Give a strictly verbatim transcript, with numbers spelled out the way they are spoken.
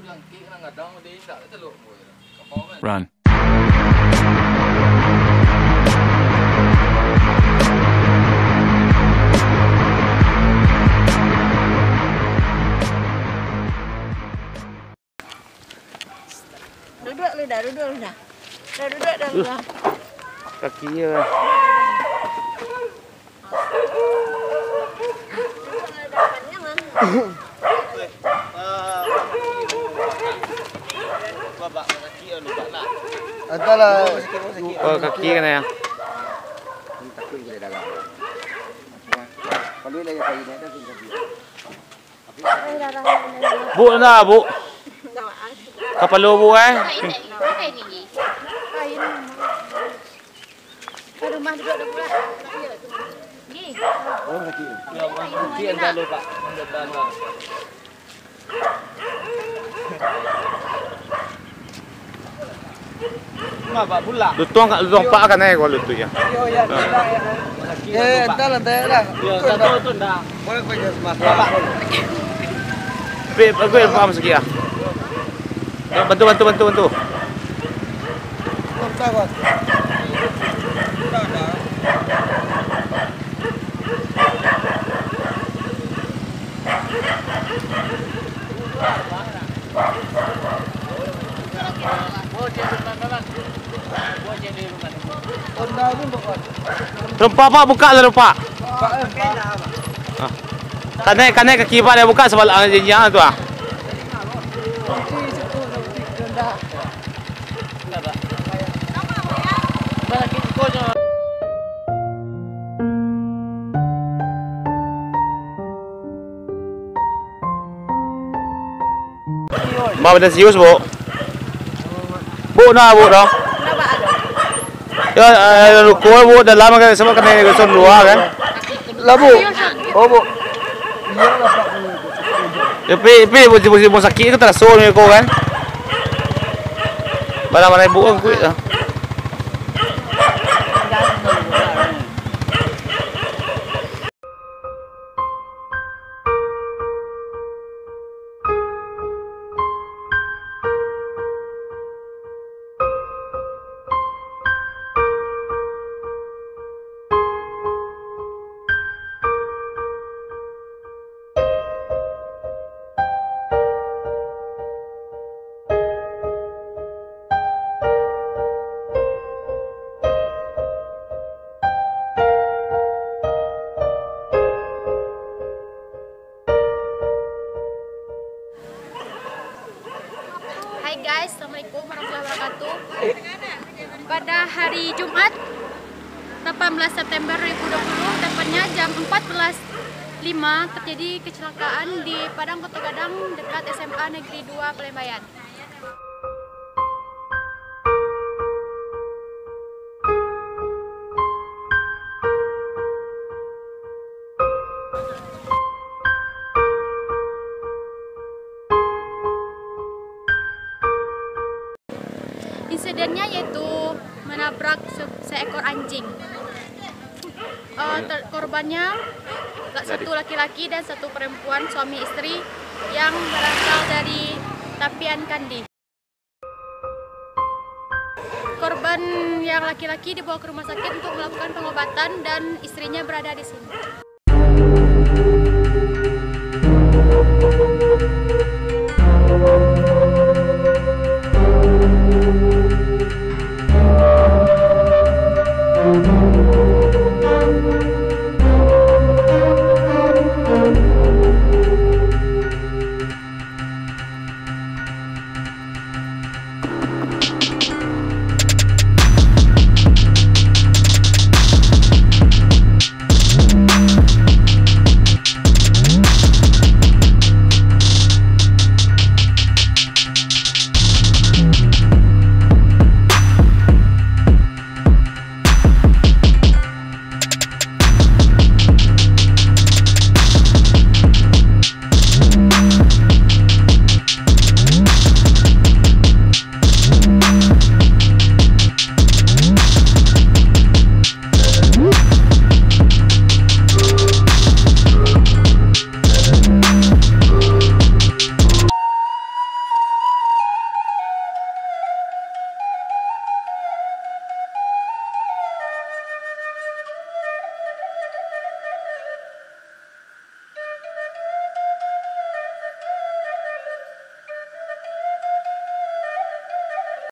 Run. Duduk lu dah, duduk lu dah. Dah duduk dah lu dah. Kaki dia. Antahlah. Oh, kaki kan ya? Kalau dia dah kain, dia dah kain. Bu, nak, Bu? Kapalo, Bu, eh? Ka rumah duduk dulu lah. Lutuang, lutuang pak kan, eh, kalau lutuang, ya. Eh, entahlah, entahlah. Boleh, boleh, Mas. Pi, pi, paham sikit, ah. Eh, bantu, bantu, bantu, bantu. Rompa, Pak, buka lah, Rompa. Ah. Kanai, kanai kaki Pak dia buka sabalah, ah, janjian tu, ah. Ba, bana serius, Bu. Bu, nah, Bu, dah. Ya, eh, ruko, Bu, dalam kan, sabab kanai gosong lua, kan. Lah, Bu. Oh, Bu. Ya, pi, pi, Bu, Bu, Bu, sakik tu taraso ni ko, kan. Barang-barang ibu kan kuik lah. Hai guys, assalamualaikum warahmatullahi wabarakatuh. Pada hari Jumat, delapan belas September dua ribu dua puluh, tepatnya jam empat belas lima, terjadi kecelakaan di Padang Koto Gadang, dekat S M A Negeri dua Palembayan. Insidennya yaitu menabrak se-, seekor anjing. Eh, ter-, korbannya la-, satu laki-laki dan satu perempuan, suami istri, yang berasal dari Tapian Kandi. Korban yang laki-laki dibawa ke rumah sakit untuk melakukan pengobatan dan istrinya berada di sini.